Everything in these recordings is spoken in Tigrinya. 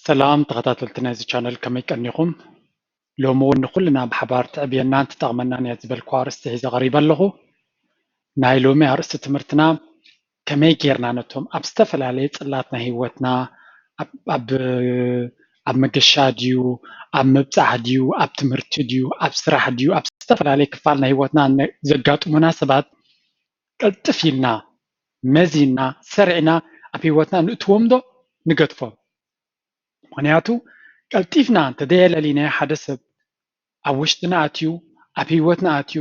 ሰላም ተኸታተልቲ ናይዚ ቻነል፣ ከመይ ቀኒኹም? ሎሚ እውን ንኹልና ብሓባር ትዕብየናን ትጠቕመናን እያ ዝበልኩ ኣርእስቲ ሒዘ ቀሪበ ኣለኹ። ናይ ሎሚ ኣርእስቲ ትምህርትና ከመይ ጌርና ነቶም ኣብ ዝተፈላለየ ጽላት ናይ ህይወትና፣ ኣብ ኣብ ኣብ መገሻ ድዩ፣ ኣብ ምብጻሕ ድዩ፣ ኣብ ትምህርቲ ድዩ፣ ኣብ ስራሕ ድዩ፣ ኣብ ዝተፈላለየ ክፋል ናይ ህይወትና ነ- ዘጋጥሙና ሰባት ቀልጥፍ ኢልና መዚና ሰሪዕና ኣብ ህይወትና ንእትዎም ዶ ንገድፎም? ምኽንያቱ ቀልጢፍና እንተደየለሊናዮ ሓደ ሰብ ኣብ ውሽጥና ኣትዩ ኣብ ህይወትና ኣትዩ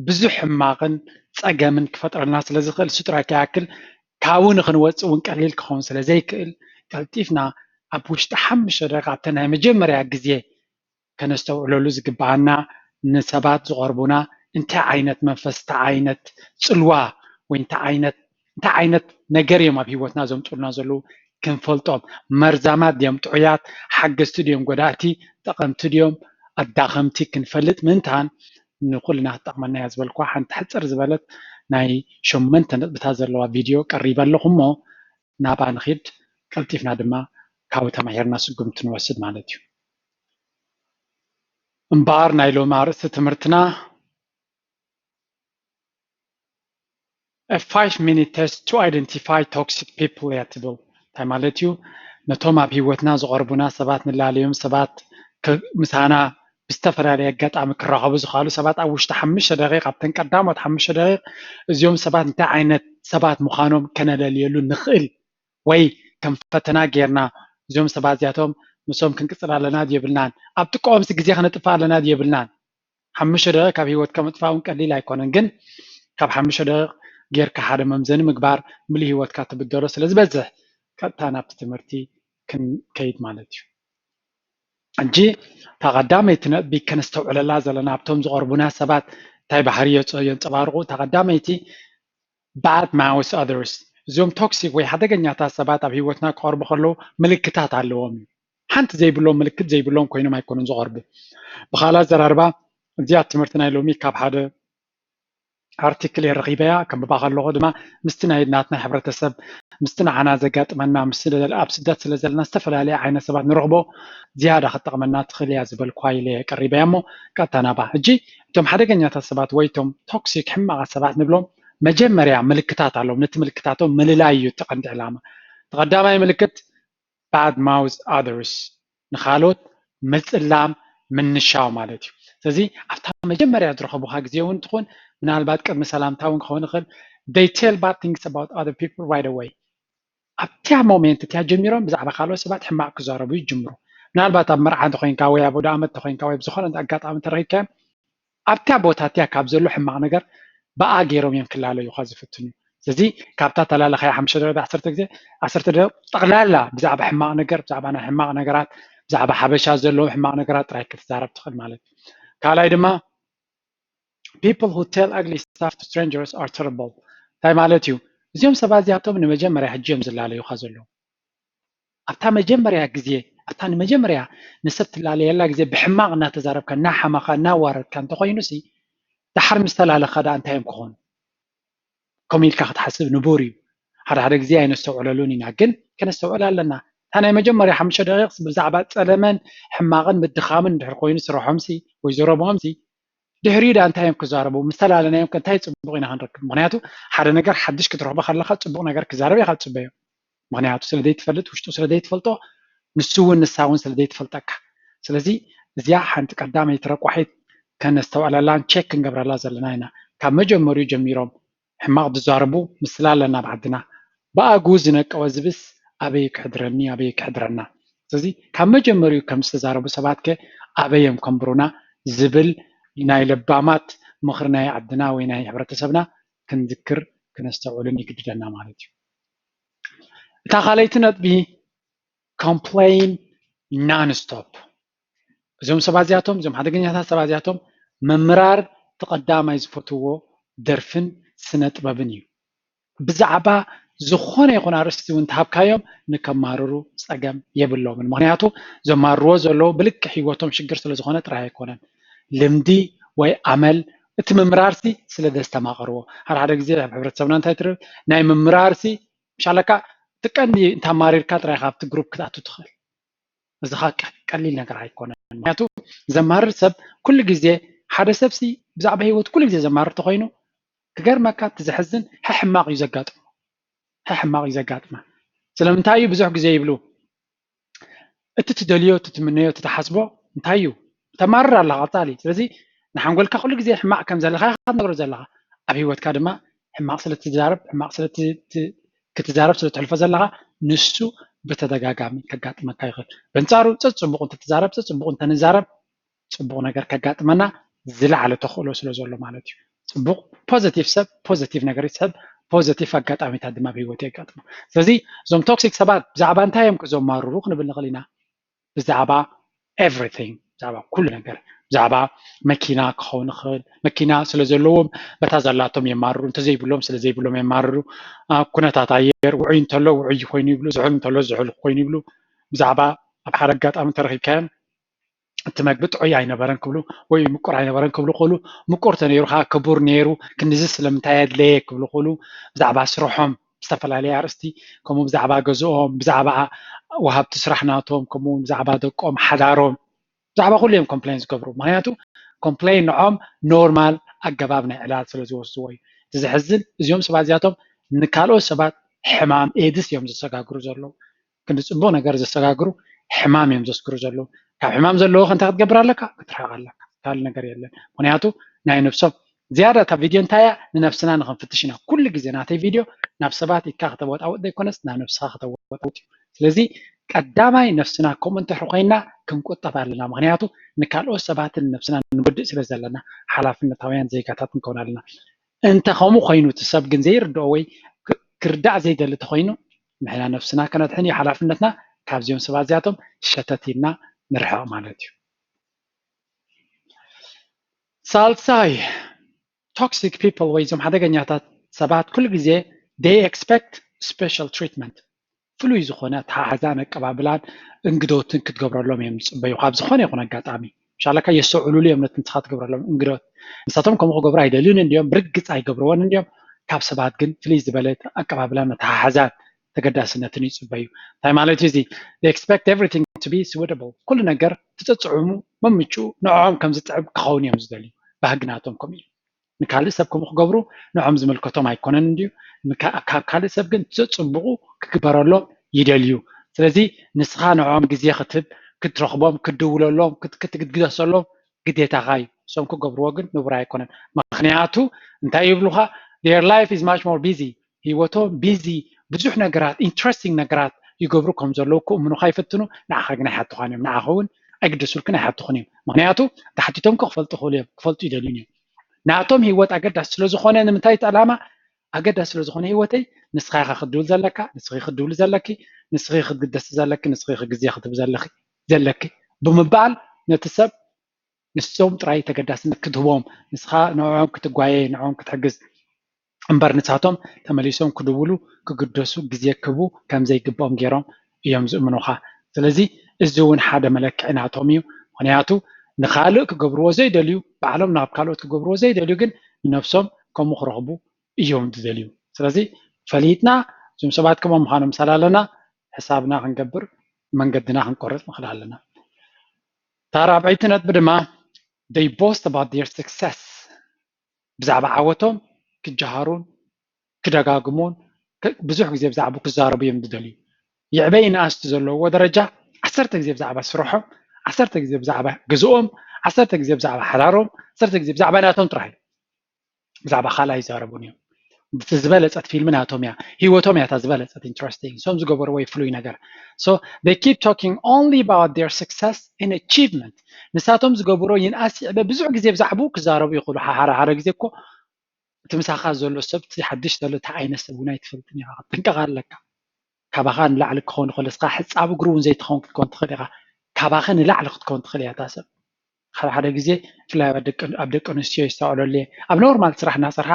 ብዙሕ ሕማቕን ጸገምን ክፈጥረልና ስለ ዝኽእል፣ እሱ ጥራይ ከይኣክል ካብኡ ንኽንወጽእ እውን ቀሊል ክኸውን ስለ ዘይክእል፣ ቀልጢፍና ኣብ ውሽጢ ሓሙሽተ ደቂቕ ኣብተን ናይ መጀመርያ ግዜ ከነስተውዕለሉ ዝግብኣና ንሰባት ዝቐርቡና እንታይ ዓይነት መንፈስ፣ እንታይ ዓይነት ጽልዋ ወይ እንታይ ዓይነት እንታይ ዓይነት ነገር እዮም ኣብ ህይወትና ዘምጽኡልና ዘለዉ ክንፈልጦም፣ መርዛማት ድዮም ጥዑያት፣ ሓገዝቲ ድዮም ጎዳእቲ፣ ጠቐምቲ ድዮም ኣዳኸምቲ ክንፈልጥ ምእንታን ንኹልና ትጠቕመና እያ ዝበልኩዋ ሓንቲ ሕጽር ዝበለት ናይ ሸመንተ ነጥብታት ዘለዋ ቪድዮ ቀሪበ ኣለኹ እሞ ናባ ንኺድ፣ ቀልጢፍና ድማ ካብኡ ተማሂርና ስጉምቲ ንወስድ ማለት እዩ። እምበኣር ናይ ሎሚ ኣርእስቲ ትምህርትና A five minute test to identify toxic people እያ ትብል። እንታይ ማለት እዩ? ነቶም ኣብ ህይወትና ዝቐርቡና ሰባት ንላለዮም ሰባት ክ- ምሳና ብዝተፈላለየ ኣጋጣሚ ክራኸቡ ዝኽኣሉ ሰባት ኣብ ውሽጢ ሓሙሽተ ደቂቕ ኣብተን ቀዳሞት ሓሙሽተ ደቂቕ እዚኦም ሰባት እንታይ ዓይነት ሰባት ምዃኖም ከነለልየሉ ንኽእል ወይ ከም ፈተና ጌርና እዚኦም ሰባት እዚኣቶም ምስኦም ክንቅጽል ኣለና ድየብልናን ኣብ ጥቃኦምሲ ግዜ ከነጥፍእ ኣለና ድየብልናን ሓሙሽተ ደቂቕ ካብ ህይወትካ ምጥፋእ እውን ቀሊል ኣይኮነን፣ ግን ካብ ሓሙሽተ ደቂቕ ጌርካ ሓደ መምዘኒ ምግባር ምሉእ ህይወትካ ትብደሎ ስለ ዝበዝሕ ቀጥታ ናብቲ ትምህርቲ ክንከይድ ማለት እዩ። ሕጂ እታ ቀዳመይቲ ነጥቢ ከነስተውዕለላ ዘለና ኣብቶም ዝቐርቡና ሰባት እንታይ ባህሪ የንፀባርቑ? እታ ቀዳመይቲ bad mouth others። እዚኦም ቶክሲክ ወይ ሓደገኛታት ሰባት ኣብ ህይወትና ክቐርቡ ከለዉ ምልክታት ኣለዎም እዩ። ሓንቲ ዘይብሎም ምልክት ዘይብሎም ኮይኖም ኣይኮኑን ዝቐርቡ። ብኻልእ ኣዘራርባ እዚኣ ትምህርቲ ናይ ሎሚ ካብ ሓደ ኣርቲክል እየ ረኺበያ። ከንብባ ከለኹ ድማ ምስቲ ናይ ናትና ሕብረተሰብ ምስቲ ንዓና ዘጋጥመና ምስቲ ኣብ ስደት ስለ ዘለና ዝተፈላለየ ዓይነት ሰባት ንረኽቦ ዝያዳ ክትጠቕመና ትኽእል እያ ዝበልኳ ኢለ እየ ቀሪበያ እሞ ቀጥታ ናባ። ሕጂ እቶም ሓደገኛታት ሰባት ወይ እቶም ቶክሲክ ሕማቓት ሰባት ንብሎም መጀመርያ ምልክታት ኣለዎም። ነቲ ምልክታቶም ምልላይ እዩ እቲ ቀንዲ ዕላማ። እቲ ቀዳማይ ምልክት bad mouth others፣ ንኻልኦት ምጽላም ምንሻው ማለት እዩ። ስለዚ ኣብታ መጀመርያ ዝረኸቡኻ ግዜ እውን ትኹን ምናልባት ቅድሚ ሰላምታ እውን ክኸውን ይኽእል they tell bad things about other people right away። ኣብቲያ ሞሜንት እቲያ ጀሚሮም ብዛዕባ ካልኦት ሰባት ሕማቕ ክዛረቡ ይጅምሩ። ምናልባት ኣብ መርዓ እንተኮይንካ ወይ ኣብ ወደ ኣመት እንተኮይንካ ወይ ብዝኾነ ኣጋጣሚ እንተረኺብካዮም ኣብታ ቦታ እቲያ ካብ ዘሎ ሕማቕ ነገር ብኣ ገይሮም እዮም ክላለዩኻ ዝፍትኑ። ስለዚ ካብታ ተላለኻያ ሓሙሽተ ደቂቕ ዓሰርተ ግዜ ዓሰርተ ደቂቕ ጠቕላላ ብዛዕባ ሕማቕ ነገር ብዛዕባ ናይ ሕማቕ ነገራት ብዛዕባ ሓበሻ ዘለዎም ሕማቕ ነገራት ጥራይ ክትዛረብ ትኽእል ማለት እዩ። ካልኣይ ድማ people who tell ugly stuff to strangers are terrible እንታይ ማለት እዩ? እዚኦም ሰባት እዚኣቶም ንመጀመርያ ሕጂ እዮም ዝላለዩኻ ዘለዉ። ኣብታ መጀመርያ ግዜ ኣብታ ንመጀመርያ ንሰብ ትላለየላ ግዜ ብሕማቕ እናተዛረብካ እናሓማኻ እናዋረድካ እንተኮይኑ ሲ ድሓር ምስ ተላለኻ ደኣ እንታይ እዮም ክኾኑ? ከምኡ ኢልካ ክትሓስብ ንቡር እዩ። ሓደ ሓደ ግዜ ኣይነስተውዕለሉን ኢና፣ ግን ከነስተውዕል ኣለና። እታ ናይ መጀመርያ ሓሙሽተ ደቂቕ ብዛዕባ ጸለመን ሕማቕን ምድኻምን እንድሕር ኮይኑ ስርሖምሲ ወይ ዘረብኦምሲ ድሕሪኡ ደኣ እንታይ እዮም ክዛረቡ? ምስ ተላለናዮም ከ እንታይ ጽቡቕ ኢና ክንረክብ? ምኽንያቱ ሓደ ነገር ሓድሽ ክትረኽቦ ከለኻ ጽቡቕ ነገር ክዛረብ ኢኻ ትጽበዮ። ምኽንያቱ ስለ ዘይትፈልጥ ውሽጡ ስለ ዘይትፈልጦ ንሱ እውን ንሳ እውን ስለ ዘይትፈልጠካ። ስለዚ እዚኣ ሓንቲ ቀዳመይቲ ረቋሒት ከነስተውዕለላን ቸክ ክንገብረላ ዘለና ኢና። ካብ መጀመሪኡ ጀሚሮም ሕማቕ ዝዛረቡ ምስላ ኣለና ኣብ ዓድና። ብኣግኡ ዝነቀወ ዝብስ ኣበይ ክሕድረኒ ኣበይ ክሕድረና። ስለዚ ካብ መጀመሪኡ ከም ዝተዛረቡ ሰባት ከ ኣበይ እዮም ከንብሩና ዝብል ናይ ለባማት ምኽሪ ናይ ዓድና ወይ ናይ ሕብረተሰብና ክንዝክር ክነስተውዕልን ይግድደና ማለት እዩ። እታ ካልኣይቲ ነጥቢ complain non-stop። እዞም ሰባት እዚኣቶም እዞም ሓደገኛታት ሰባት እዚኣቶም ምምራር እቲ ቀዳማይ ዝፈትዎ ደርፍን ስነ ጥበብን እዩ። ብዛዕባ ዝኾነ ይኹን ኣርእስቲ እውን ተሃብካዮም ንከማርሩ ጸገም የብሎምን። ምኽንያቱ ዘማርርዎ ዘለዉ ብልክዕ ህይወቶም ሽግር ስለ ዝኾነ ጥራይ ኣይኮነን። ልምዲ ወይ ኣመል እቲ ምምራርሲ ስለ ዘስተማቐርዎ። ሓደ ሓደ ግዜ ኣብ ሕብረተሰብና እንታይ ትርኢ ናይ ምምራርሲ ምሻለካ እቲ ቀንዲ እንታማሪርካ ጥራይ ካብቲ ግሩፕ ክትኣቱ ትኽእል። እዚ ኸ ቀ- ቀሊል ነገር ኣይኮነን። ምክንያቱ ዘማርር ሰብ ኩሉ ግዜ፣ ሓደ ሰብሲ ብዛዕባ ህይወት ኩሉ ግዜ ዘማርር ተኾይኑ፣ ክገርመካ፣ እቲ ዘሕዝን ሕሕማቕ እዩ ዘጋጥሞ። ሕሕማቕ እዩ ዘጋጥማ። ስለምንታይ እዩ ብዙሕ ግዜ ይብሉ፣ እቲ ትደልዮ፣ እቲ ትምነዮ፣ እቲ ትሓስቦ እንታይ እዩ? ተማርር ኣለኻ ቀጻሊ። ስለዚ ንሓንጎልካ ኩሉ ግዜ ሕማቕ ከም ዘለኻ ኢኻ ትነግሮ ዘለኻ። ኣብ ህይወትካ ድማ ሕማቕ ስለ ትዛረብ፣ ሕማቕ ስለ ት- ት- ክትዛረብ ስለ ትሕልፎ ዘለኻ፣ ንሱ ብተደጋጋሚ ከጋጥመካ ይኽእል። በንጻሩ፣ ጸጽቡቕ እንተትዛረብ፣ ጸጽቡቕ እንተንዛረብ፣ ጽቡቕ ነገር ከጋጥመና ዝለዓለ ተኽእሎ ስለ ዘሎ ማለት እዩ። ጽቡቕ ፖዘቲቭ ሰብ ፖዘቲቭ ነገር ይስሕብ፣ ፖዘቲቭ ኣጋጣሚታት ድማ ኣብ ህይወት የጋጥሙ። ስለዚ እዞም ቶክሲክ ሰባት ብዛዕባ እንታይ እዮም ክዘማርሩ ክንብል ንኽእል ኢና? ብዛዕባ ኤቭሪቲንግ፣ ብዛዕባ ኩሉ ነገር፣ ብዛዕባ መኪና ክኸውን ይኽእል። መኪና ስለ ዘለዎም በታ ዘላቶም የማርሩ፣ እንተዘይብሎም ስለ ዘይብሎም የማርሩ። ኩነታት ኣየር ውዑይ እንተሎ ውዑይ ኮይኑ ይብሉ፣ ዝሑል እንተሎ ዝሑል ኮይኑ ይብሉ። ብዛዕባ ኣብ ሓደ ኣጋጣሚ ተረኺብካዮም እቲ መግቢ ጥዑይ ኣይነበረን ክብሉ ወይ ምቁር ኣይነበረን ክብሉ ክእሉ፣ ምቁር ተነይሩ ከዓ ክቡር ነይሩ፣ ክንዚ ስለምንታይ ኣድለየ ክብሉ ክእሉ፣ ብዛዕባ ስርሖም ዝተፈላለየ ኣርእስቲ፣ ከምኡ ብዛዕባ ገዝኦም፣ ብዛዕባ ወሃብቲ ስራሕ ናቶም፣ ከምኡ እውን ብዛዕባ ደቆም፣ ሓዳሮም፣ ብዛዕባ ኩሉ እዮም ኮምፕሌን ዝገብሩ። ምክንያቱ ኮምፕሌን ንዖም ኖርማል ኣገባብ ናይ ዕላል ስለ ዝወስድዎ እዩ። እቲ ዘሕዝን እዚኦም ሰባት እዚኣቶም ንካልኦት ሰባት ሕማም ኤድስ እዮም ዘሰጋግሩ ዘለዉ። ክንዲ ፅቡቅ ነገር ዘሰጋግሩ ሕማም እዮም ዘስግሩ ዘለዉ። ካብ ሕማም ዘለዎ ከ እንታይ ክትገብር ኣለካ? ክትርሕቅ ኣለካ። ካልእ ነገር የለን። ምክንያቱ ናይ ነብሶም ዝያዳ እታ ቪድዮ እንታይ እያ? ንነብስና ንክንፍትሽ ኢና። ኩሉ ግዜ ናተይ ቪድዮ ናብ ሰባት ኢድካ ከተወጣውጥ ዘይኮነስ ናብ ነብስካ ከተወጣውጥ እዩ። ስለዚ ቀዳማይ ነብስና ከምኡ እንተድሕር ኮይና ክንቁጠብ ኣለና። ምክንያቱ ንካልኦት ሰባትን ነብስና ንጎድእ ስለ ዘለና ሓላፍነታውያን ዜጋታት ንከውን ኣለና። እንተ ከምኡ ኮይኑ እቲ ሰብ ግን ዘይርድኦ ወይ ክ- ክርዳእ ዘይደሊ ተኮይኑ ንሕና ነብስና ከነድሕን እዩ ሓላፍነትና። ካብዚኦም ሰባት እዚኣቶም ሸተት ኢልና ንርሕቕ ማለት እዩ። ሳልሳይ ቶክሲክ ፒፕል ወይ እዞም ሓደገኛታት ሰባት ኩሉ ግዜ they expect special treatment፣ ፍሉይ ዝኾነ ኣተሓሕዛን ኣቀባብላን እንግዶትን ክትገብረሎም እዮም ዝፅበዩ። ካብ ዝኾነ ይኹን ኣጋጣሚ ሻለካ የስተውዕሉሉ እዮም ነቲ ንስኻ ትገብረሎም እንግዶት። ንሳቶም ከምኡ ክገብሩ ኣይደልዩን እንዲዮም፣ ብርግፅ ኣይገብርዎን እንዲዮም። ካብ ሰባት ግን ፍልይ ዝበለ ኣቀባብላን ኣተሓሕዛን ተገዳስነትን ይፅበዩ። እንታይ ማለት እዩ እዚ? They expect everything to be suitable፣ ኩሉ ነገር ትፅፅዕሙ መምችኡ ንዕኦም ከም ዝጥዕም ክኸውን እዮም ዝደልዩ። ባህጊ ናቶም ከምኡ እዩ። ንካልእ ሰብ ከምኡ ክገብሩ ንዖም ዝምልከቶም ኣይኮነን እንድዩ። ንካ- ካብ ካልእ ሰብ ግን ዘጽብቑ ክግበረሎም ይደልዩ። ስለዚ ንስኻ ንዖም ግዜ ክትህብ፣ ክትረኽቦም፣ ክትድውለሎም፣ ክት- ክትግደሰሎም ግዴታኻ እዩ። እሶም ክገብርዎ ግን ንቡር ኣይኮነን። ምክንያቱ እንታይ ይብሉኻ? Their life is much more busy፣ ህይወቶም ቢዚ፣ ብዙሕ ነገራት፣ ኢንትረስቲንግ ነገራት ይገብሩ ከም ዘለዉ ክእምኑኻ ይፍትኑ። ንዓኻ ግን ኣይሓትኻን እዮም። ንዓኻ እውን ኣይግደሱልክን ኣይሓትኹን እዮም። ምክንያቱ ተሓቲቶም ክፈልጡ ክኽእሉ እዮም፣ ክፈልጡ ይደልዩን እዮም። ናቶም ህይወት ኣገዳሲ ስለ ዝኾነ፣ ንምንታይ እቲ ዕላማ ኣገዳሲ ስለ ዝኾነ፣ ህይወተይ ንስኻ ኢኻ ክትድውል ዘለካ፣ ንስኺ ክትድውሊ ዘለኪ፣ ንስኺ ክትግደሲ ዘለኪ፣ ንስኺ ግዜ ክትህቢ ዘለኺ ዘለኪ ብምባል ነቲ ሰብ ንሶም ጥራይ ተገዳስነት ክትህቦም፣ ንስኻ ንዕኦም ክትጓየ፣ ንዕኦም ክትሕግዝ እምበር ንሳቶም ተመሊሶም ክድውሉ ክግደሱ ግዜ ክህቡ ከም ዘይግብኦም ገይሮም እዮም ዝእምኑኻ። ስለዚ እዚ እውን ሓደ መለክዒ ናቶም እዩ። ምክንያቱ ንኻልእ ክገብርዎ ዘይደልዩ፣ ባዕሎም ናብ ካልኦት ክገብርዎ ዘይደልዩ ግን ንነብሶም ከምኡ ክረኽቡ እዮም ዝደልዩ። ስለዚ ፈሊጥና እዞም ሰባት ከመኦም ምዃኖም ሳላ ኣለና ሕሳብና ክንገብር መንገድና ክንቆርፅ ንኽእል ኣለና። እታ ራብዐይቲ ነጥቢ ድማ they boast about their success፣ ብዛዕባ ዓወቶም ክጀሃሩን ክደጋግሙን ክ- ብዙሕ ግዜ ብዛዕባ ክዛረቡ እዮም ዝደልዩ። ይዕበ ይንኣስ እቲ ዘለውዎ ደረጃ ዓሰርተ ግዜ ብዛዕባ ስርሖም፣ ዓሰርተ ግዜ ብዛዕባ ገዝኦም፣ ዓሰርተ ግዜ ብዛዕባ ሓዳሮም፣ ዓሰርተ ግዜ ብዛዕባ ናቶም ጥራይ፣ ብዛዕባ ካልእ ኣይዛረቡን እዮም። እቲ ዝበለጸት ፊልም ናቶም እያ፣ ህይወቶም እያ እታ ዝበለጸት ኢንትረስቲንግ፣ እሶም ዝገበርዎ ወይ ፍሉይ ነገር። So they keep talking only about their success and achievement። ንሳቶም ዝገብሮ ይንኣስ ይዕበ ብዙሕ ግዜ ብዛዕባኡ ክዛረቡ ይኽእሉ። ሓደ ሓደ ግዜ እኮ እቲ ምሳኻ ዘሎ ሰብ፣ እቲ ሓድሽ ዘሎ፣ እቲ ዓይነት ሰብ እውን ኣይትፈልጥን ኢኻ። ክትጥንቀቕ ኣለካ። ካባኻ ንላዕሊ ክኸውን ይኽእል፣ ንስኻ ሕጻብ እግሩ እውን ዘይትኸውን ክትከውን ትኽእል ኢኻ። ካባኺ ንላዕሊ ክትከውን ትኽእል እያ እታ ሰብ። ሓደ ሓደ ግዜ ብፍላይ ኣብ ደቂ ኣብ ደቂ ኣንስትዮ የስተውዕለሉ እየ። ኣብ ኖርማል ስራሕ እናሰርሓ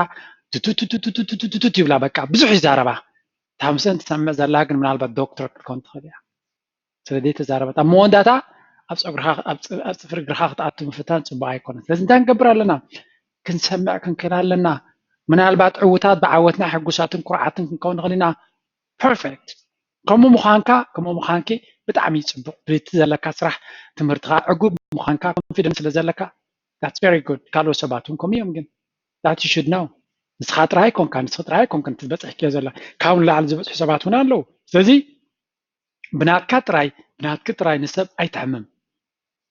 ቱቱቱቱቱቱቱቱቱት ይብላ፣ በቃ ብዙሕ ይዛረባ። እታ ምስአን ትሰምዕ ዘላ ግን ምናልባት ዶክተር ክትከውን ትኽእል እያ። ስለ ዘይተዛረበት ኣብ መወዳእታ ኣብ ፀጉርኻ ኣብ ፅ- ኣብ ፅፍሪ እግርኻ ክትኣቱ ምፍታን ፅቡቅ ኣይኮነን። ስለዚ እንታይ ክንገብር ኣለና? ክንሰምዕ ክንክእል ኣለና። ምናልባት ዕውታት ብዓወትና ሕጉሳትን ኩርዓትን ክንከውን ንኽእል ኢና። ፐርፌክት። ከምኡ ምዃንካ ከምኡ ምዃንኪ ብጣዕሚ እዩ ፅቡቕ። ብቲ ዘለካ ስራሕ ትምህርትኻ ዕጉብ ምዃንካ ኮንፊደንስ ስለ ዘለካ that's very good። ካልኦት ሰባት እውን ከምኡ እዮም። ግን that you should know ንስኻ ጥራይ ኣይኮንካ ንስኻ ጥራይ ኣይኮንካ እቲ ዝበፅሕክዮ ዘላ ካብ ንላዕሊ ዝበፅሑ ሰባት እውን ኣለዉ። ስለዚ ብናትካ ጥራይ ብናትኪ ጥራይ ንሰብ ኣይተሕምም።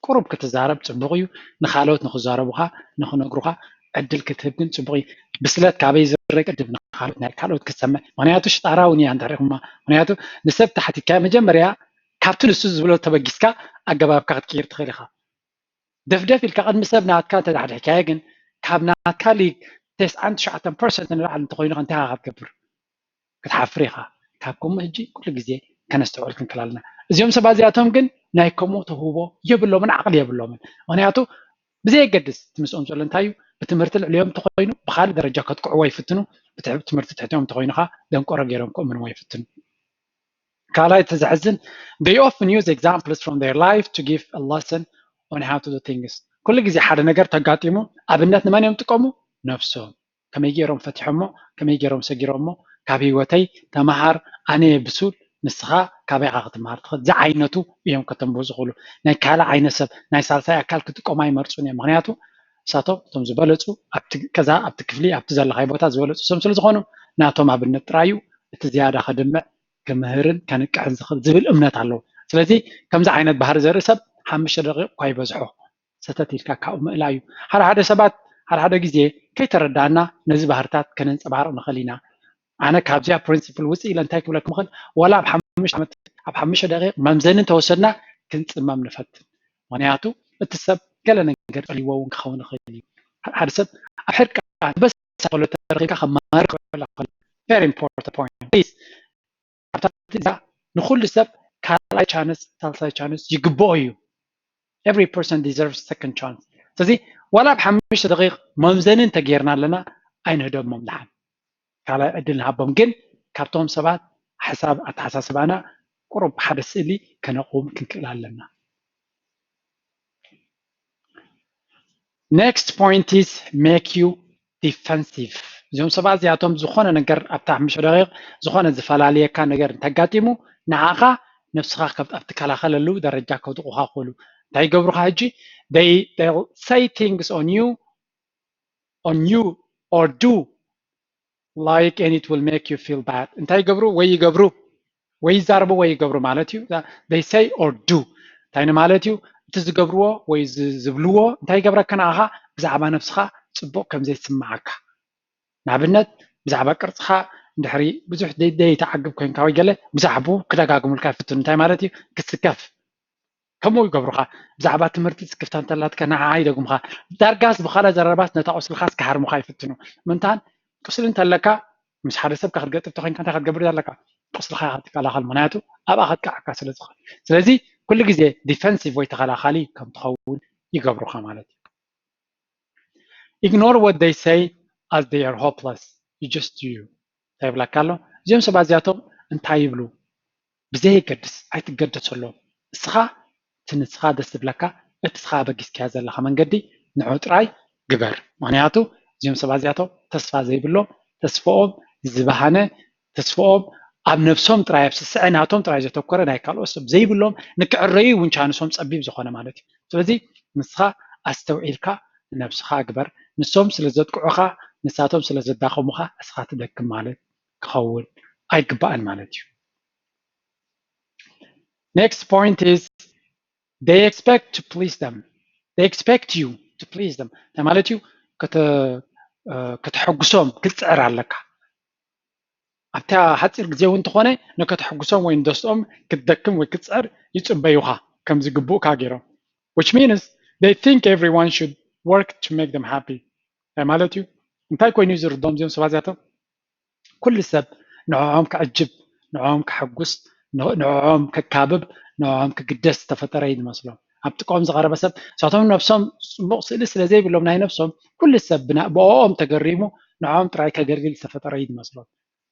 ቁሩብ ክትዛረብ ፅቡቕ እዩ። ንካልኦት ንክዛረቡኻ ንክነግሩኻ ዕድል ክትህብ ግን ፅቡቕ እዩ። ብስለት ካበይ ዝረ ቅድም ንካልኦት ናይ ካልኦት ክትሰምዕ። ምክንያቱ ሽጣራ እውን እያ እንተሪኹማ። ምክንያቱ ንሰብ ተሓቲካ መጀመርያ ካብቲ ንሱ ዝብሎ ተበጊስካ ኣገባብካ ክትቅይር ትኽእል ኢኻ። ደፍደፍ ኢልካ ቅድሚ ሰብ ናትካ እንተዳሕድሕካዮ ግን ካብ ናትካ ሊግ ተስዓን ትሽዓተን ፐርሰንት ንላዕሊ እንተኮይኑ እንታይ ኢኻ ክትገብር? ክትሓፍር ኢኻ። ካብ ከምኡ ሕጂ ኩሉ ግዜ ከነስተውዕል ክንክእል ኣለና። እዚኦም ሰባት እዚኣቶም ግን ናይ ከምኡ ተውህቦ የብሎምን፣ ዓቕሊ የብሎምን። ምክንያቱ ብዘየገድስ እቲ ምስኦም ዘሎ እንታይ እዩ፣ ብትምህርቲ ልዕሊኦም እንተኮይኑ ብካልእ ደረጃ ከጥቅዕዎ ይፍትኑ፣ ብትምህርቲ ትሕቲኦም እንተኮይኑ ከዓ ደንቆሮ ገይሮም ክእምንዎ ይፍትኑ። ካልኣይ እቲ ዘሕዝን they often use examples from their life to give a lesson on how to do things። ኩሉ ግዜ ሓደ ነገር ተጋጢሙ ኣብነት ንመን እዮም ጥቀሙ? ነብሶም። ከመይ ገይሮም ፈቲሖሞ፣ ከመይ ገይሮም ሰጊሮሞ፣ ካብ ህይወተይ ተመሃር፣ ኣነ እየ ብሱል፣ ንስኻ ካበይ ኢኻ ክትመሃር ትኽእል? ዝዓይነቱ እዮም ከተንብቡ ዝኽእሉ። ናይ ካልእ ዓይነት ሰብ ናይ ሳልሳይ ኣካል ክጥቀሙ ኣይመርፁን እዮም። ምክንያቱ ንሳቶም እቶም ዝበለፁ ኣብቲ ገዛ ኣብቲ ክፍሊ ኣብቲ ዘለኻዮ ቦታ ዝበለፁ ሰብ ስለ ዝኾኑ ናቶም ኣብነት ጥራይ እዩ እቲ ዝያዳ ከድምዕ ክምህርን ከንቅሕን ዝኽእል ዝብል እምነት ኣለዎ። ስለዚ ከምዚ ዓይነት ባህሪ ዘርኢ ሰብ ሓሙሽተ ደቂቕ እኳ ይበዝሖ ሰተት ኢልካ ካብኡ ምእላይ እዩ። ሓደ ሓደ ሰባት ሓደ ሓደ ግዜ ከይተረዳእና ነዚ ባህርታት ከነንፀባርቕ ንኽእል ኢና። ኣነ ካብዚኣ ፕሪንስፕል ውፅእ ኢለ እንታይ ክብለኩም እኽእል? ዋላ ኣብ ሓሙሽተ ዓመት ኣብ ሓሙሽተ ደቂቕ መምዘኒ እንተወሰድና ክንፅመም ንፈትን። ምክንያቱ እቲ ሰብ ገለ ነገር ጠልይዎ እውን ክኸውን ይኽእል እዩ። ሓደ ሰብ ኣብ ሕርቃ በሳ ከሎ ተረኺብካ ከማሪ ክበላ ከሎ very important point please ኣብታ እዛ ንኩሉ ሰብ ካልኣይ ቻንስ ሳልሳይ ቻንስ ይግብኦ እዩ። Every person deserves second chance። ስለዚ ዋላ ኣብ ሓሙሽተ ደቂቕ መምዘኒ እንተገይርና ኣለና ኣይንህደሞም። ደሓን ካልኣይ ዕድል ንሃቦም። ግን ካብቶም ሰባት ሓሳብ ኣተሓሳስባና ቁሩብ ሓደ ስእሊ ከነቕውም ክንክእል ኣለና። Next point is make you defensive። እዚኦም ሰባት እዚኣቶም ዝኾነ ነገር ኣብታ ሓሙሽተ ደቂቕ ዝኾነ ዝፈላልየካ ነገር እንተጋጢሙ ንዓኻ ነብስኻ ኣብ ትከላኸለሉ ደረጃ ከውድቑኻ ክኽእሉ እንታይ ይገብሩኻ? ሕጂ they say things on you on you or do like and it will make you feel bad። እንታይ ይገብሩ ወይ ይገብሩ ወይ ይዛረቡ ወይ ይገብሩ ማለት እዩ። They say or do እንታይ ንማለት እዩ? እቲ ዝገብርዎ ወይ ዝብልዎ እንታይ ይገብረካ? ንዓኻ ብዛዕባ ነብስኻ ፅቡቕ ከም ዘይስምዓካ። ንኣብነት ብዛዕባ ቅርፅኻ እንድሕሪ ብዙሕ ዘይተዓግብ ኮይንካ ወይ ገለ ብዛዕብኡ ክደጋግሙልካ ይፍትኑ። እንታይ ማለት እዩ? ክትስከፍ ከምኡ ይገብሩኻ። ብዛዕባ ትምህርቲ ስክፍታ እንተላትካ ንዓዓ ይደግሙኻ። ዳርጋስ ብኻልእ ዘረባስ ነታ ቁስልኻስ ክሃርሙኻ ይፍትኑ። ምንታን ቁስሊ እንተለካ ምስ ሓደ ሰብካ ክትገጥም ተኮይንካ እንታይ ክትገብር ኣለካ? ቁስልኻ ክትከላኸል፣ ምክንያቱ ኣብኣ ከጥቅዓካ ስለ ዝኽእል። ስለዚ ኩሉ ግዜ ዲፈንሲቭ ወይ ተኸላኻሊ ከም ትኸውን ይገብሩኻ ማለት እዩ። Ignore what they say as they are hopeless. You just do you። እንታይ ይብለካ ኣሎ? እዚኦም ሰባት እዚኣቶም እንታይ ይብሉ ብዘየገድስ ኣይትገደሰሎም። እስኻ እቲ ንስኻ ደስ ዝብለካ እቲ እስኻ ኣበጊስካያ ዘለኻ መንገዲ ንዑ ጥራይ ግበር። ምክንያቱ እዚኦም ሰባት እዚኣቶም ተስፋ ዘይብሎም ተስፍኦም ዝበሃነ ተስፍኦም ኣብ ነብሶም ጥራይ ኣብ ስስዐ ናቶም ጥራይ ዘተኮረ ናይ ካልኦት ሰብ ዘይብሎም ንክዕረዩ እውን ቻንሶም ጸቢብ ዝኾነ ማለት እዩ። ስለዚ ንስኻ ኣስተውዒልካ ንነብስኻ ግበር። ንሶም ስለ ዘጥቅዑኻ ንሳቶም ስለ ዘዳኸሙኻ እስኻ ትደክም ማለት ክኸውን ኣይግባእን ማለት እዩ። Next point is they expect to please them. They expect you to please them. እንታይ ማለት እዩ? ከተሐጉሶም ክትፅዕር ኣለካ። ኣብታ ሓፂር ግዜ እውን እንተኾነ ንከተሐጉሶም ወይ ንደስኦም ክትደክም ወይ ክትፅዕር ይፅበዩኻ ከምዚ ግቡእካ ገይሮም። Which means they think everyone should work to make them happy. እንታይ ማለት እዩ? እንታይ ኮይኑ እዩ ዝርዶም እዚኦም ሰባት እዚኣቶም? ኩሉ ሰብ ንዕኦም ከዕጅብ፣ ንዕኦም ከሐጉስ፣ ንዕኦም ከካብብ፣ ንዕኦም ክግደስ ዝተፈጠረ እዩ ዝመስሎም። ኣብ ጥቅኦም ዝቐረበ ሰብ እሳቶም ነብሶም ፅቡቕ ስእሊ ስለ ዘይብሎም ናይ ነብሶም ኩሉ ሰብ ብኦኦም ተገሪሙ ንዕኦም ጥራይ ከገልግል ዝተፈጠረ እዩ ዝመስሎም።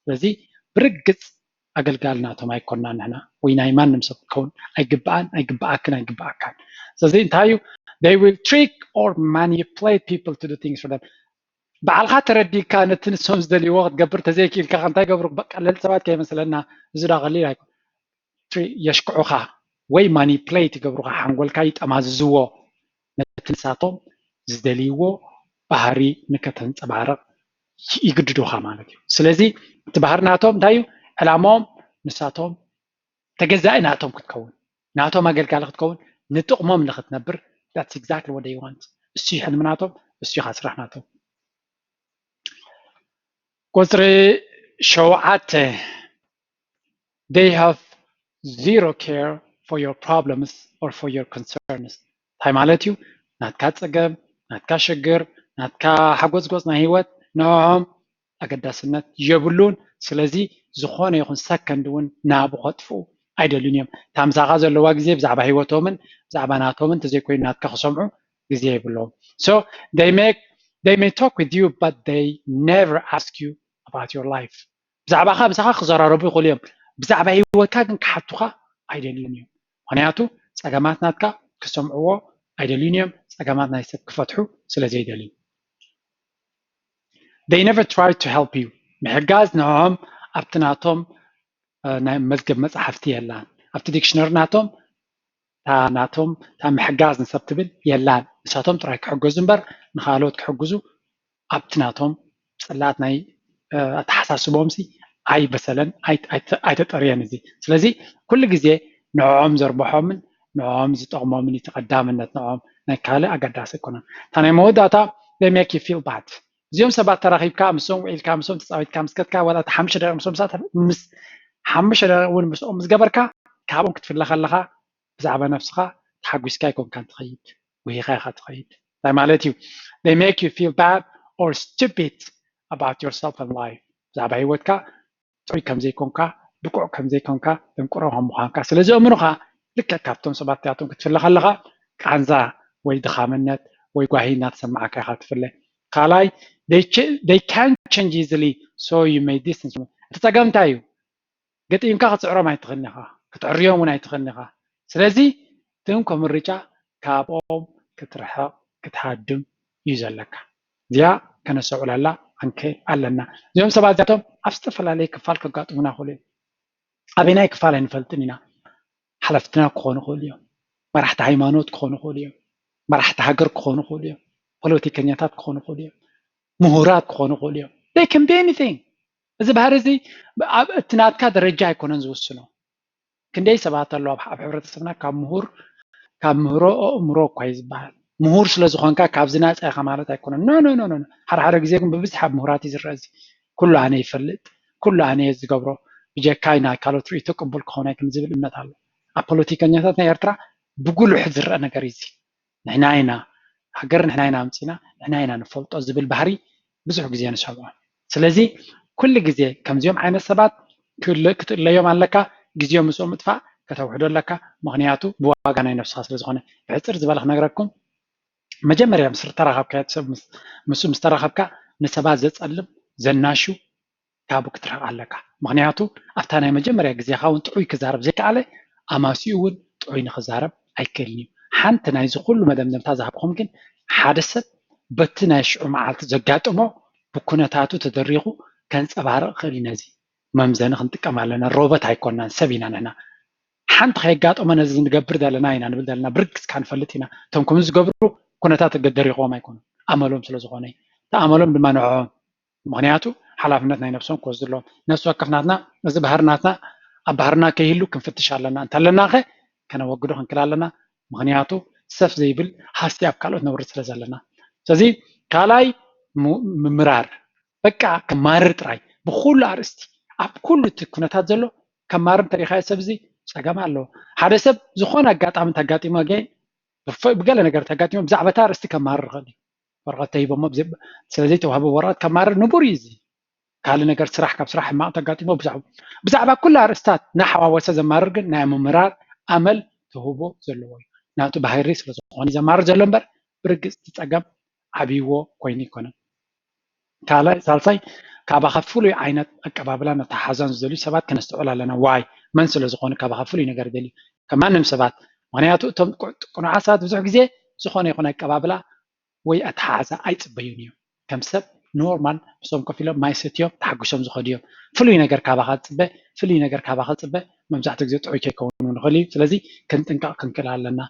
ስለዚ ብርግፅ ኣገልጋሊ ናቶም ኣይኮንና ንሕና ወይ ናይ ማንም ሰብ ክትከውን ኣይግባኣን ኣይግባኣክን ኣይግባኣካን። ስለዚ እንታይ እዩ? They will trick or manipulate people to do things for them። ባዕልኻ ተረዲእካ ነቲ ንሶም ዝደልይዎ ክትገብር ተዘይክኢልካ እንታይ ገብሩ? በቃ ለል ሰባት ከይመስለና እዚ ዳ ቀሊል ኣይኮን። የሽክዑኻ ወይ ማኒፕሌት ይገብሩኻ፣ ሓንጎልካ ይጠማዝዝዎ፣ ነቲ ንሳቶም ዝደልይዎ ባህሪ ንከተንፀባርቕ ይግድዱኻ ማለት እዩ። ስለዚ እቲ ባህሪ ናቶም እንታይ እዩ? ዕላማኦም ንሳቶም ተገዛኢ ናቶም ክትከውን፣ ናቶም ኣገልጋሊ ክትከውን፣ ንጥቕሞም ንክትነብር፣ that's exactly what they want። እሱ እዩ ሕልሚ ናቶም፣ እሱ እዩ ስራሕ ናቶም። ቁፅሪ ሸውዓተ they have zero care for your problems or for your concerns። እንታይ ማለት እዩ? ናትካ ፀገም፣ ናትካ ሽግር፣ ናትካ ሓጎፅጎፅ ናይ ህይወት ንዕኦም ኣገዳስነት የብሉን። ስለዚ ዝኾነ ይኹን ሰከንድ እውን ናቡ ከጥፍኡ ኣይደልዩን እዮም። እታ ምሳኻ ዘለዋ ግዜ ብዛዕባ ህይወቶምን ብዛዕባ ናቶምን እንተዘይኮይኑ ናትካ ክሰምዑ ግዜ የብሎም። So they make they may talk with you but they never ask you about your life. ብዛዕባኻ ምሳኻ ክዘራረቡ ይኽእሉ እዮም፣ ብዛዕባ ህይወትካ ግን ክሓቱኻ ኣይደልዩን እዮም። ምክንያቱ ፀገማት ናትካ ክሰምዕዎ ኣይደልዩን እዮም፣ ፀገማት ናይ ሰብ ክፈትሑ ስለ ዘይደልዩ። They never try to help you። ምሕጋዝ ንዕኦም ኣብቲ ናቶም ናይ መዝገብ መፅሓፍቲ የላን። ኣብቲ ዲክሽነሪ ናቶም እታ ናቶም እታ ምሕጋዝ ንሰብ ትብል የላን። ንሳቶም ጥራይ ክሕገዙ እምበር ንኻልኦት ክሕግዙ ኣብቲ ናቶም ፅላት ናይ ኣተሓሳስቦም ሲ ኣይበሰለን ኣይተጠርየን እዚ። ስለዚ ኩሉ ግዜ ንዕኦም ዘርብሖምን ንዕኦም ዝጠቕሞምን እዩ ተቐዳምነት፣ ንዕኦም ናይ ካልእ ኣገዳሲ ኣይኮነን። እታ ናይ መወዳእታ they make you feel bad። እዚኦም ሰባት ተራኺብካ ምሶም ውዒልካ ምሶም ተፃዊትካ ምስከትካ ዋላ እቲ ሓሙሽተ ደቂቕ ምሶም ምስ ሓሙሽተ ደቂቕ እውን ምስኦም ምስ ገበርካ ካብኦም ክትፍለ ከለኻ ብዛዕባ ነብስኻ ተሓጒስካ ኣይኮንካን ትኸይድ፣ ውሂኻ ኢኻ ትኸይድ። እንታይ ማለት እዩ? They make you feel bad or stupid about yourself and life። ብዛዕባ ህይወትካ ጥዑይ ከም ዘይኮንካ፣ ብቁዕ ከም ዘይኮንካ፣ ደንቁሮ ከም ምዃንካ ስለ ዘእምኑኻ ልክዕ ካብቶም ሰባት እዚኣቶም ክትፍለ ከለኻ ቃንዛ ወይ ድኻምነት ወይ ጓሂ እናተሰማዓካ ኢኻ ትፍለ። ካልኣይ they can change easily so you may distance። እቲ ፀገም እንታይ እዩ? ገጢምካ ክትፅዕሮም ኣይትኽእልን ኢኻ፣ ክትዕርዮም እውን ኣይትኽእልን ኢኻ። ስለዚ ትንኮ ምርጫ ካብኦም ክትርሕቕ ክትሃድም እዩ ዘለካ። እዚኣ ከነስተውዕለላ ክንክእል ኣለና። እዚኦም ሰባት እዚኣቶም ኣብ ዝተፈላለየ ክፋል ከጋጥሙና ይኽእሉ እዮም። ኣበናይ ክፋል ኣይንፈልጥን ኢና። ሓለፍትና ክኾኑ ይኽእሉ እዮም፣ መራሕቲ ሃይማኖት ክኾኑ ይኽእሉ እዮም፣ መራሕቲ ሃገር ክኾኑ ይኽእሉ እዮም፣ ፖለቲከኛታት ክኾኑ ይኽእሉ እዮም፣ ምሁራት ክኾኑ ይኽእሉ እዮም። They can be anything። እዚ ባህሪ እዚ እቲ ናትካ ደረጃ ኣይኮነን ዝውስኖ። ክንደይ ሰባት ኣለዉ ኣብ ሕብረተሰብና ካብ ምሁር ካብ ምህሮ ኣእምሮ እኳ እዩ ዝበሃል። ምሁር ስለ ዝኾንካ ካብዚ ናፃ ኢኻ ማለት ኣይኮነን። ኖ ኖ ኖ። ሓደ ሓደ ግዜ ግን ብብዝሒ ኣብ ምሁራት እዩ ዝረአ እዚ። ኩሉ ኣነ ይፈልጥ፣ ኩሉ ኣነ እየ ዝገብሮ፣ ብጀካይ ናይ ካልኦት ርእይቶ ቅቡል ክኸውን ኣይክእልን ዝብል እምነት ኣሎ። ኣብ ፖለቲከኛታት ናይ ኤርትራ ብጉሉሕ ዝረአ ነገር እዩ እዚ። ንሕና ኢና ሃገር ንሕና ኢና ኣምፂና ንሕና ኢና ንፈልጦ ዝብል ባህሪ ብዙሕ ግዜ ንሰምዖ። ስለዚ ኩሉ ግዜ ከምዚኦም ዓይነት ሰባት ክትእለዮም ኣለካ። ግዜኦም ምስኦም ምጥፋእ ከተውሕዶ ኣለካ። ምክንያቱ ብዋጋ ናይ ነብስኻ ስለ ዝኾነ። ብሕፅር ዝበለ ክነግረኩም፣ መጀመርያ ምስ ተራኸብካ፣ ምስኡ ምስ ተራኸብካ ንሰባት ዘፀልም ዘናሹ ካብኡ ክትርሕቕ ኣለካ። ምክንያቱ ኣብታ ናይ መጀመርያ ግዜኻ እውን ጥዑይ ክዛረብ ዘይከኣለ ኣማሲኡ እውን ጥዑይ ንክዛረብ ኣይክእልን እዩ። ሓንቲ ናይዚ ኩሉ መደምደምታ ዝሃብኩም ግን ሓደ ሰብ በቲ ናይ ሽዑ መዓልቲ ዘጋጥሞ ብኩነታቱ ተደሪኹ ከንፀባርቕ ክእል እዩ። ነዚ መምዘኒ ክንጥቀም ኣለና። ሮቦት ኣይኮናን፣ ሰብ ኢና ንሕና። ሓንቲ ከየጋጠሞ ነዚ ንገብር ዘለና ኢና ንብል ዘለና ብርግፅ ንፈልጥ ኢና። እቶም ከምዚ ዝገብሩ ኩነታት ደሪኽዎም ኣይኮኑን፣ ኣመሎም ስለ ዝኾነ። እቲ ኣመሎም ድማ ንዕኦም ምኽንያቱ ሓላፍነት ናይ ነብሶም ክወስዱ ኣለዎም። ነፍሲ ወከፍ ናትና እዚ ባህሪ ናትና ኣብ ባህርና ከይህሉ ክንፍትሽ ኣለና። እንተለና ከ ከነወግዶ ክንክል ኣለና። ምኽንያቱ ሰፍ ዘይብል ሃስያ ኣብ ካልኦት ነውርድ ስለ ዘለና። ስለዚ ካልኣይ ምምራር፣ በቃ ከማርር ጥራይ ብኩሉ ኣርእስቲ ኣብ ኩሉ እቲ ኩነታት ዘሎ ከማርር እንተሪኻዮ ሰብ እዚ ፀገም ኣለዎ። ሓደ ሰብ ዝኾነ ኣጋጣሚ እንተጋጢሞ ገ ብገለ ነገር እንተጋጢሞ ብዛዕባ እቲ ኣርእስቲ ከማርር ይኽእል እዩ። ወረቐት ተሂቦሞ ስለዘይተዋህቦ ወረቐት ከማርር ንቡር እዩ። እዚ ካልእ ነገር ስራሕ ካብ ስራሕ ሕማቕ ተጋጢሞ ብዛዕባ ኩሉ ኣርእስታት እናሓዋወሰ ዘማርር ግን ናይ ምምራር ኣመል ተውህቦ ዘለዎ እዩ። ናቱ ባህሪ ስለ ዝኾነ ዘማርር ዘሎ እምበር ብርግፅ እቲ ፀገም ዓብይዎ ኮይኑ ኣይኮነን። ካልኣይ ሳልሳይ ካባኻ ፍሉይ ዓይነት ኣቀባብላን ኣተሓሕዛን ዝደልዩ ሰባት ከነስተውዕል ኣለና። ዋይ መን ስለ ዝኾኑ ካባኻ ፍሉይ ነገር ይደልዩ ከም ማንም ሰባት። ምክንያቱ እቶም ቅኑዓት ሰባት ብዙሕ ግዜ ዝኾነ ይኹን ኣቀባብላ ወይ ኣተሓሕዛ ኣይፅበዩን እዮም። ከም ሰብ ኖርማል ምስኦም ኮፍ ኢሎም ማይ ሰትዮም ተሓጒሶም ዝኸዱ እዮም። ፍሉይ ነገር ካባኻ ዝፅበ ፍሉይ ነገር ካባኻ ዝፅበ መብዛሕትኡ ግዜ ጥዑይ ከይከውን ንኽእል እዩ። ስለዚ ክንጥንቀቕ ክንክእል ኣለና።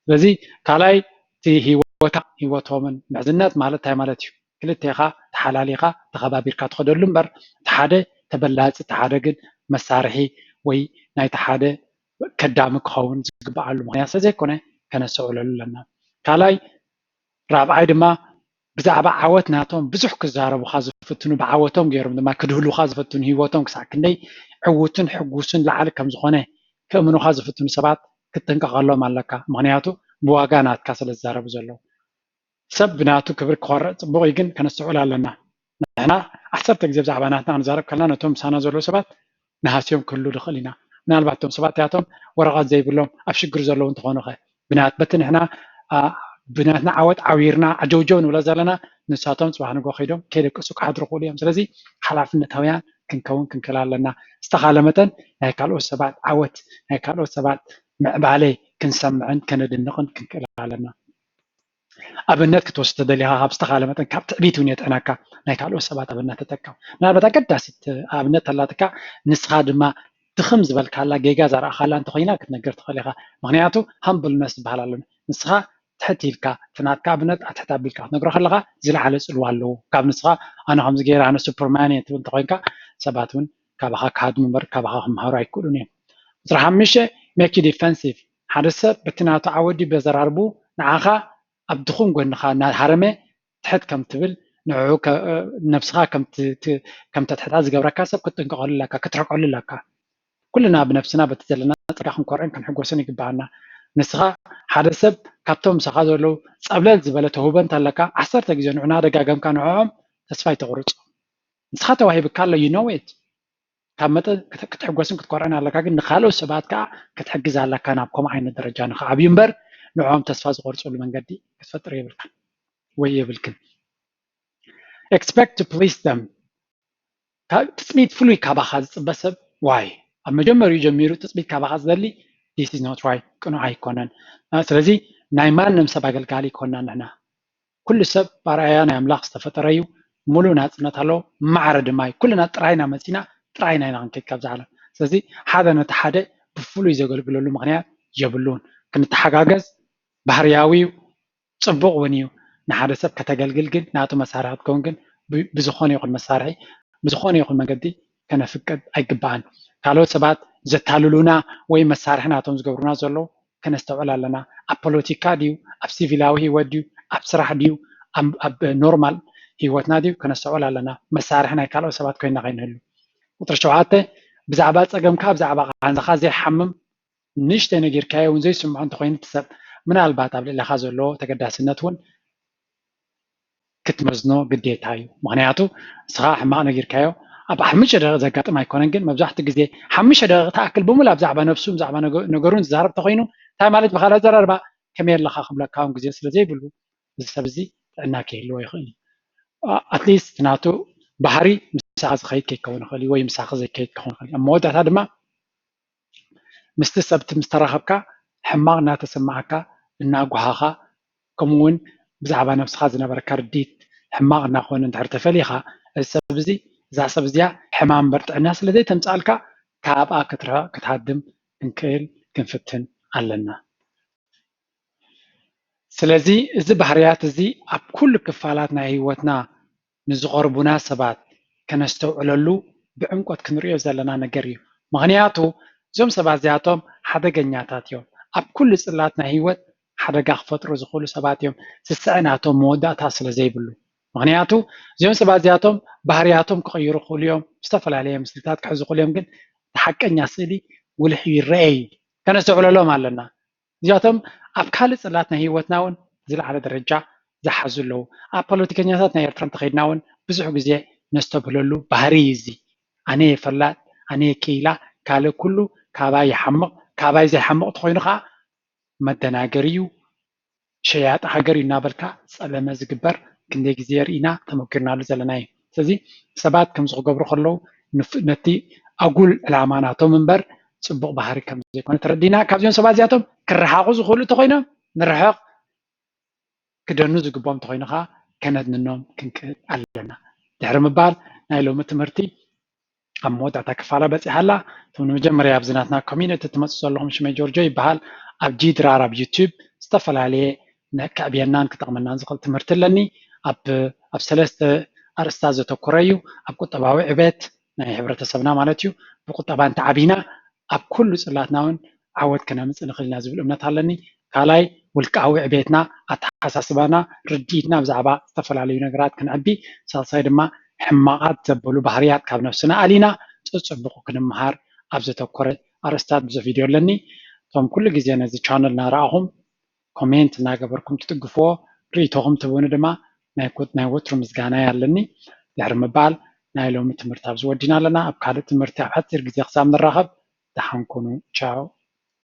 ስለዚ ካልኣይ እቲ ህይወታ ህይወቶምን ምሕዝነት ማለት እንታይ ማለት እዩ? ክልቴኻ ተሓላሊኻ ተኸባቢርካ ትኸደሉ እምበር እቲ ሓደ ተበላፂ እቲ ሓደ ግን መሳርሒ ወይ ናይቲ ሓደ ከዳሚ ክኸውን ዝግበኣሉ ምክንያት ስለዘይኮነ ከነስተውዕለሉ ኣለና። ካልኣይ ራብዓይ ድማ ብዛዕባ ዓወት ናቶም ብዙሕ ክዛረቡኻ ዝፍትኑ ብዓወቶም ገይሮም ድማ ክድህሉኻ ዝፈትኑ ህይወቶም ክሳዕ ክንደይ ዕውትን ሕጉስን ላዕሊ ከም ዝኾነ ክእምኑኻ ዝፍትኑ ሰባት ክትጥንቀቐሎም ኣለካ። ምክንያቱ ብዋጋ ናትካ ስለ ዝዛረቡ ዘለዉ ሰብ ብናቱ ክብሪ ክኾርዕ ፅቡቕ እዩ፣ ግን ከነስተውዕል ኣለና። ንሕና ዓሰርተ ግዜ ብዛዕባ ናትና ክንዛረብ ከለና ነቶም ምሳና ዘለዉ ሰባት ንሃስዮም ክህሉ ንኽእል ኢና። ምናልባት እቶም ሰባት እዚኣቶም ወረቐት ዘይብሎም ኣብ ሽግር ዘለዉ እንተኾኑ ኸ ብናት በቲ ንሕና ብናትና ዓወት ዓዊርና ዓጀውጀው ንብሎ ዘለና ንሳቶም ፅባሕ ንጎ ከይዶም ከይደቅሱ ክሓድሩ ክእሉ እዮም። ስለዚ ሓላፍነታውያን ክንከውን ክንክእል ኣለና። ዝተኻለ መጠን ናይ ካልኦት ሰባት ዓወት ናይ ካልኦት ሰባት ምዕባለ ክንሰምዕን ከነድንቕን ክንክእል ኣለና። ኣብነት ክትወስድ ተደሊኻ ካብ ዝተኻለ መጠን ካብ ትዕቢት እውን የጥዕነካ። ናይ ካልኦት ሰባት ኣብነት ተጠቀም። ምናልባት ኣገዳሲት ኣብነት ተላትካ ንስኻ ድማ ድኽም ዝበልካላ ጌጋ ዘርኣኻላ እንተኮይና ክትነግር ትኽእል ኢኻ። ምክንያቱ ሃምብልነስ ዝበሃል ኣሎ። ንስኻ ትሕት ኢልካ እቲ ናትካ ኣብነት ኣትሕት ኣቢልካ ክትነግሮ ከለኻ ዝለዓለ ፅልዋ ኣለዎ። ካብ ንስኻ ኣነ ከምዚ ገይረ ኣነ ሱፐርማን እየ ትብል እንተኮይንካ ሰባት እውን ካባኻ ክሃድሙ እምበር ካባኻ ክምሃሩ ኣይክእሉን እዮም። ቁፅሪ ሓሙሽተ make you defensive ሓደ ሰብ በቲ ናቱ ዓወት ድዩ በዘራርቡ ንዓኻ ኣብ ድኹም ጎንኻ እናሃረመ ትሕት ከም ትብል ንዕኡ ነብስኻ ከም ተትሕታ ዝገብረካ ሰብ ክትጥንቀቐሉ ኣለካ ክትርቀሉ ኣለካ። ኩልና ብነብስና በቲ ዘለና ጸጋ ክንኮርዕን ክንሕጎስን ይግባኣና። ንስኻ ሓደ ሰብ ካብቶም ምሳኻ ዘለዉ ጸብለል ዝበለ ተውህቦ እንተለካ ዓሰርተ ግዜ ንዑ እናደጋገምካ ንዕኦም ተስፋ ኣይተቑርጾም። ንስኻ ተዋሂብካ ኣሎ you know it ካብ መጠን ክትሕጎስን ክትኮርዕን ኣለካ ግን ንካልኦት ሰባት ከዓ ክትሕግዝ ኣለካ ናብ ከምኡ ዓይነት ደረጃ ንክዓብዩ እምበር ንዕኦም ተስፋ ዝቆርፅሉ መንገዲ ክትፈጥር የብልካን ወይ የብልክን። Expect to please them ትፅቢት ፍሉይ ካባኻ ዝፅበ ሰብ ዋይ ኣብ መጀመሪኡ ጀሚሩ ትፅቢት ካባኻ ዝደሊ this is not right ቅኑዕ ኣይኮነን። ስለዚ ናይ ማንም ሰብ ኣገልጋሊ ይኮና ንሕና ኩሉ ሰብ ብኣርኣያ ናይ ኣምላኽ ዝተፈጠረ እዩ። ሙሉእ ናፅነት ኣለዎ። ማዕረ ድማ እዩ። ኩልና ጥራይና መፂና ጥራይና ኢና ክንከይድ ካብዛ ዓለም። ስለዚ ሓደ ነቲ ሓደ ብፍሉይ ዘገልግለሉ ምክንያት የብሉን። ክንተሓጋገዝ ባህርያዊ እዩ፣ ፅቡቕ እውን እዩ። ንሓደ ሰብ ከተገልግል ግን ናቱ መሳርሒ ክትከውን ግን ብዝኾነ ይኹን መሳርሒ ብዝኾነ ይኹን መንገዲ ከነፍቅድ ኣይግባኣን። ካልኦት ሰባት ዘታልሉና ወይ መሳርሒ ናቶም ዝገብሩና ዘለዉ ከነስተውዕል ኣለና። ኣብ ፖለቲካ ድዩ፣ ኣብ ሲቪላዊ ህይወት ድዩ፣ ኣብ ስራሕ ድዩ፣ ኣብ ኖርማል ህይወትና ድዩ ከነስተውዕል ኣለና። መሳርሒ ናይ ካልኦት ሰባት ኮይንና ከይንህሉ። ቁፅሪ ሸውዓተ ብዛዕባ ፀገምካ ብዛዕባ ቃንዛኻ ዘይሓምም ንእሽተይ ነጊርካዮ እውን ዘይስምዖ እንተኮይኑ እቲ ሰብ ምናልባት ኣብ ልዕለኻ ዘለዎ ተገዳስነት እውን ክትመዝኖ ግዴታ እዩ። ምክንያቱ ንስኻ ሕማቕ ነጊርካዮ ኣብ ሓሙሽተ ደቂቕ ዘጋጥም ኣይኮነን፣ ግን መብዛሕትኡ ግዜ ሓሙሽተ ደቂቕ ትኣክል ብምሉእ ብዛዕባ ነብሱ ብዛዕባ ነገሩን ዝዛረብ ተኮይኑ እንታይ ማለት ብካልእ ኣዘራርባ ከመይ ኣለኻ ክብለካ እውን ግዜ ስለ ዘይብሉ እዚ ሰብ እዚ ጥዕና ከይህልዎ ይኽእል እዩ። ኣትሊስት ናቱ ባህሪ ምሳኻ ዝኸይድ ከይከውን ይኽእል እዩ ወይ ምሳኺ ዘይከይድ ክኸውን ይኽእል እዩ። ኣብ መወዳእታ ድማ ምስቲ ሰብቲ ምስ ተራኸብካ ሕማቕ እናተሰማዓካ እናጓሃኻ ከምኡ እውን ብዛዕባ ነብስኻ ዝነበረካ ርዲት ሕማቕ እናኾነ እንድሕር ተፈሊኻ እዚ ሰብ እዚ እዛ ሰብ እዚኣ ሕማም እምበር ጥዕና ስለ ዘይተምፅኣልካ ካብኣ ክትርሕቕ ክትሃድም ክንክእል ክንፍትን ኣለና። ስለዚ እዚ ባህርያት እዚ ኣብ ኩሉ ክፋላት ናይ ህይወትና ንዝቐርቡና ሰባት ከነስተውዕለሉ ብዕምቆት ክንሪኦ ዘለና ነገር እዩ። ምኽንያቱ እዞም ሰባት እዚኣቶም ሓደገኛታት እዮም። ኣብ ኩሉ ጽላት ናይ ህይወት ሓደጋ ክፈጥሩ ዝኽእሉ ሰባት እዮም። ስስዐ ናቶም መወዳእታ ስለ ዘይብሉ። ምኽንያቱ እዚኦም ሰባት እዚኣቶም ባህርያቶም ክቕይሩ ክኽእሉ እዮም። ዝተፈላለየ ምስልታት ክሕዙ ክኽእሉ እዮም። ግን ሓቀኛ ስእሊ ጉልሕ ይረአ እዩ። ከነስተውዕለሎም ኣለና። እዚኣቶም ኣብ ካልእ ጽላት ናይ ህይወትና እውን ዝለዓለ ደረጃ ዝሓዙ ኣለዉ። ኣብ ፖለቲከኛታት ናይ ኤርትራ እንተኸይድና እውን ብዙሕ ግዜ ነስተብህለሉ ባህሪ እዩ እዚ። ኣነ እየ ፈላጥ፣ ኣነ እየ ክኢላ፣ ካልእ ኩሉ ካባይ ይሓምቕ፣ ካባይ ዘይሓምቕ ተኾይኑ ከዓ መደናገሪ እዩ፣ ሸያጢ ሃገር እዩ እናበልካ ጸለመ ዝግበር ክንደይ ግዜ ርኢና ተመኪርናሉ ዘለና እዩ። ስለዚ ሰባት ከምዚ ክገብሩ ከለዉ ነቲ ኣጉል ዕላማ ናቶም እምበር ጽቡቕ ባህሪ ከም ዘይኮነ ተረዲና ካብዚኦም ሰባት እዚኣቶም ክረሓቑ ዝኽእሉ እንተኾይኖም ንርሕቕ ክደኑ ዝግብኦም እንተኾይኑ ከዓ ከነድንኖም ክንክእል ኣለና። ድሕሪ ምባል ናይ ሎሚ ትምህርቲ ኣብ መወዳእታ ክፋላ በፂሓ ኣላ። እቶም ንመጀመርያ ኣብዚ ናትና ኮሚኒቲ ትመፁ ዘለኹም ሽመይ ጆርጆ ይበሃል። ኣብ ጂ ድራር ኣብ ዩቲዩብ ዝተፈላለየ ከዕብየናን ክጠቕመናን ዝኽእል ትምህርቲ ኣለኒ። ኣብ ኣብ ሰለስተ ኣርእስታት ዘተኮረ እዩ። ኣብ ቁጠባዊ ዕቤት ናይ ሕብረተሰብና ማለት እዩ። ብቁጠባ እንተዓቢና ኣብ ኩሉ ፅላትና እውን ዓወት ከነምፅእ ንኽእል ኢና ዝብል እምነት ኣለኒ። ካልኣይ ውልቃዊ ዕቤትና፣ ኣተሓሳስባና፣ ርድኢትና ብዛዕባ ዝተፈላለዩ ነገራት ክንዕቢ፣ ሳልሳይ ድማ ሕማቓት ዘበሉ ባህርያት ካብ ነፍስና ኣሊና ፅፅቡቑ ክንምሃር ኣብ ዘተኮረ ኣርእስታት ብዙሕ ቪድዮ ኣለኒ። እቶም ኩሉ ግዜ ነዚ ቻነል እናረኣኹም ኮሜንት እናገበርኩም ትጥግፍዎ ርእይቶኹም ትህቡኒ ድማ ናይ ኮት ናይ ወትሩ ምስጋና ኣለኒ። ድሕሪ ምባል ናይ ሎሚ ትምህርቲ ኣብዚ ወዲና ኣለና። ኣብ ካልእ ትምህርቲ ኣብ ሓፂር ግዜ ክሳብ ንራኸብ ደሓን ኩኑ። ቻው።